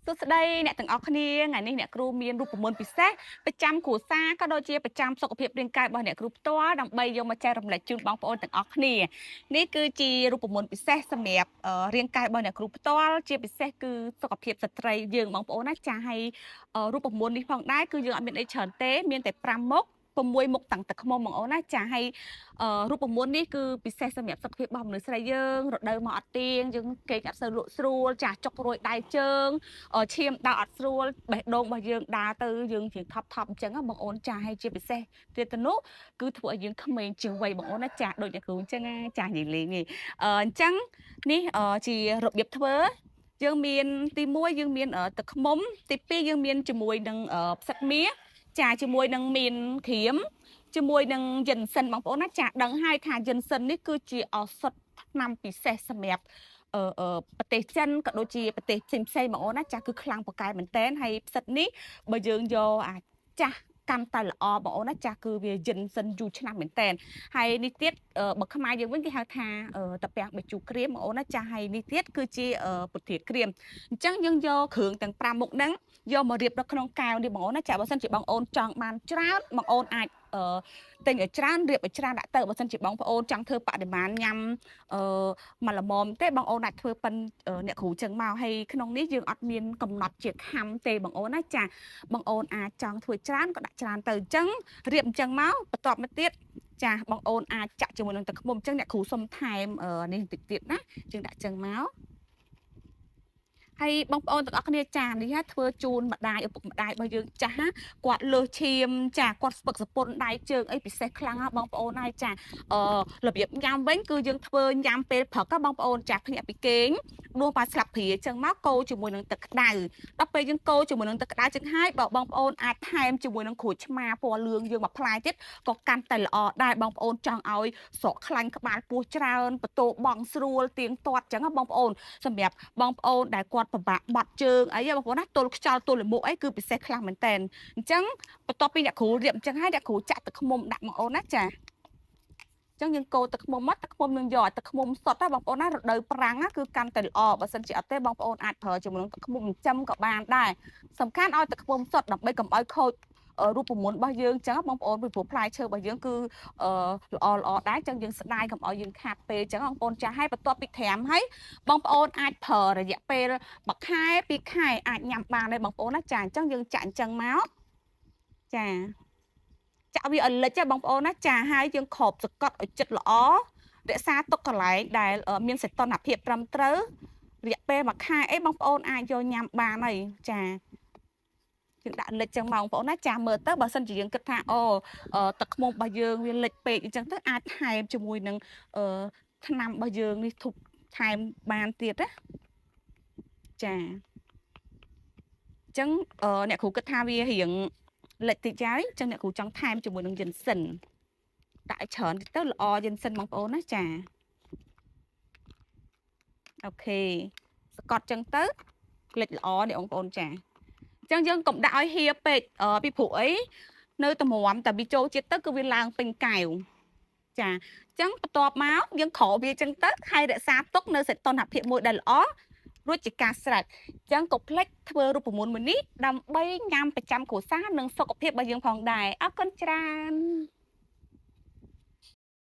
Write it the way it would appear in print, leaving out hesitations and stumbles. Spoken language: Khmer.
សួស្តីអ្នកទាំងអស់គ្នាថ្ងៃនេះអ្នកគ្រូមានរូបមន្តពិសេសប្រចាំគ្រួសារក៏ដូចជាប្រចាំសុខភាពរាងកាយរបស់អ្នកគ្រូផ្ទាល់ដើម្បីយកមកចែករំលែកជូនបងប្អូនទាំងអស់គ្នានេះគឺជារូបមន្តពិសេសសម្រាប់រាងកាយរបស់អ្នកគ្រូផ្ទាល់ជាពិសេសគឺសុខភាពស្ត្រីយើងបងប្អូនណាចាហើយរូបមន្តនេះផងដែរគឺយើងអត់មានអីច្រើនទេមានតែ5មុខ6មុខតាំងទឹកខ្មុំបងអូនណាចាហើយរូបមន្តនេះគឺពិសេសសម្រាប់សុខភាពរបស់មនុស្សស្រីយើងរដូវមកអត់ទៀងយើងគេងអត់សូវលក់ស្រួលចាចុករួយដៃជើងឈាមដើរអត់ស្រួលបេះដូងរបស់យើងដើរទៅយើងជាងថប់ថប់អញ្ចឹងបងអូនចាហើយជាពិសេសទៀតទៅនោះគឺធ្វើឲ្យយើងក្មេងជាងវ័យបងអូនណាចាដូចអ្នកគ្រូអញ្ចឹងណាចានិយាយលេងនេះអញ្ចឹងនេះជារបៀបធ្វើយើងមានទី1យើងមានទឹកខ្មុំទី2យើងមានជាមួយនឹងផ្សិតមាសចាជាមួយនឹងមានក្រៀមជាមួយនឹងយិនសិនបងប្អូនណាចាដឹងហើយថាយិនសិននេះគឺជាឱសថថ្នាំពិសេសសម្រាប់ប្រទេសចិនក៏ដូចជាប្រទេសផ្សេងផ្សេងបងប្អូនណាចាគឺខ្លាំងពូកែមែនតែនហើយផ្សិតនេះបើយើងយកអាចាស់កាន់តែល្អបងប្អូនណាចាស់គឺវាយិនសិនយូរឆ្នាំមែនតែនហើយនេះទៀតបើខ្មែរយើងវិញគេហៅថាតាពាំងបិជូក្រៀមបងប្អូនណាចាស់ហើយនេះទៀតគឺជាពុទ្ធាក្រៀមអញ្ចឹងយើងយកគ្រឿងទាំង5មុខហ្នឹងយកមករៀបនៅក្នុងកែវនេះបងប្អូនណាចាបើសិនជាបងប្អូនចង់បានច្រើនបងប្អូនអាចទិញឲ្យច្រើនរៀបឲ្យច្រើនដាក់ទៅបើសិនជាបងប្អូនចង់ធ្វើបរិមាណញ៉ាំអឺមួយល្មមទេបងប្អូនអាចធ្វើប៉ិនអ្នកគ្រូចឹងមកហើយក្នុងនេះយើងអត់មានកំណត់ជាខំទេបងប្អូនណាចាបងប្អូនអាចចង់ធ្វើច្រើនក៏ដាក់ច្រើនទៅអញ្ចឹងរៀបអញ្ចឹងមកបន្ទាប់មកទៀតចាបងប្អូនអាចចាក់ជាមួយនឹងទឹកឃ្មុំអញ្ចឹងអ្នកគ្រូសុំថែមនេះបន្តិចទៀតណាយើងដាក់ចឹងមកហើយបងប្អូនទាំងអស់គ្នាចានេះធ្វើជូនម្ដាយឪពុកម្ដាយរបស់យើងចាស់គាត់លើសឈាមចាគាត់ស្ពឹកសពុនដៃជើងអីពិសេសខ្លាំងណាបងប្អូនហើយចាអឺរបៀបញ៉ាំវិញគឺយើងធ្វើញ៉ាំពេលព្រឹកបងប្អូនចាភ្ញាក់ពីគេងដួសប៉ាស្លាបព្រាចឹងមកកូរជាមួយនឹងទឹកក្តៅដល់ពេលយើងកូរជាមួយនឹងទឹកក្តៅចឹងហើយបើបងប្អូនអាចថែមជាមួយនឹងក្រូចឆ្មាពណ៌លឿងយើងមួយផ្លែទៀតក៏កាន់តែល្អដែរបងប្អូនចង់ឲ្យស្រកខ្លាញ់ក្បាលពោះច្រើនបន្ទោបងស្រួលទៀងទាត់ចឹងបងប្អូនសម្រាប់បងប្អូនដែលគាត់ពិបាកបាត់ជើងអីបងប្អូនណាទល់ខ្យល់ទល់លាមកអីគឺពិសេសខ្លាំងមែនតែនអញ្ចឹងបន្ទាប់ពីអ្នកគ្រូរៀបអញ្ចឹងហើយអ្នកគ្រូចាក់ទឹកឃ្មុំដាក់បងប្អូនណាចាអញ្ចឹងយើងកូរទឹកឃ្មុំមកទឹកឃ្មុំនឹងយកទឹកឃ្មុំសុទ្ធណាបងប្អូនណារដូវប្រាំងគឺកាន់តែល្អបើសិនជាអត់ទេបងប្អូនអាចប្រើជាមួយនឹងទឹកឃ្មុំចិញ្ចឹមក៏បានដែរសំខាន់ឲ្យទឹកឃ្មុំសុទ្ធដើម្បីកុំឲ្យខូចរូបមន្តរបស់យើងអញ្ចឹងបងប្អូនពីព្រោះផ្លែឈើរបស់យើងគឺល្អល្អដែរអញ្ចឹងយើងស្ដាយកុំឲ្យយើងខាតពេលអញ្ចឹងបងប្អូនចាស់ហើយបន្ទាប់ពីត្រាំហើយបងប្អូនអាចប្រើរយៈពេល1ខែ2ខែអាចញ៉ាំបានដែរបងប្អូនណាចាអញ្ចឹងយើងចាក់អញ្ចឹងមកចាចាក់វាឲ្យលិចបងប្អូនណាចាហើយយើងគ្របសកត់ឲ្យចិត្តល្អរក្សាទុកកន្លែងដែលមានសីតុណ្ហភាពត្រឹមត្រូវរយៈពេល1ខែអីបងប្អូនអាចយកញ៉ាំបានហើយចាយើងដាក់លិចចឹងមកបងប្អូនណាចាមើលទៅបើសិនជាយើងគិតថាអូទឹកឃ្មុំរបស់យើងវាលិចពេកអញ្ចឹងទៅអាចថែមជាមួយនឹងអឺថ្នាំរបស់យើងនេះធប់ថែមបានទៀតណាចាអញ្ចឹងអ្នកគ្រូគិតថាវារៀងលិចតិចហើយអញ្ចឹងអ្នកគ្រូចង់ថែមជាមួយនឹងយិនសិនដាក់ឲ្យច្រើនតិចទៅល្អយិនសិនបងប្អូនណាចាOK សកត់ចឹងទៅលិចល្អនេះបងប្អូនចាអញ្ចឹងយើងកុំដាក់ឲ្យហៀពេកពីព្រោះអីនៅតម្រាំតែវាចូលជាតិទៅគឺវាឡើងពេញកែវចាអញ្ចឹងបន្ទាប់មកយើងក្រវាអញ្ចឹងទៅហើយរក្សាទុកនៅសីតុណ្ហភាពមួយដែលល្អរួចជាការស្រេចអញ្ចឹងកុំភ្លេចធ្វើរូបមន្តមួយនេះដើម្បីញ៉ាំប្រចាំគ្រួសារនិងសុខភាពរបស់យើងផងដែរអរគុណច្រើន។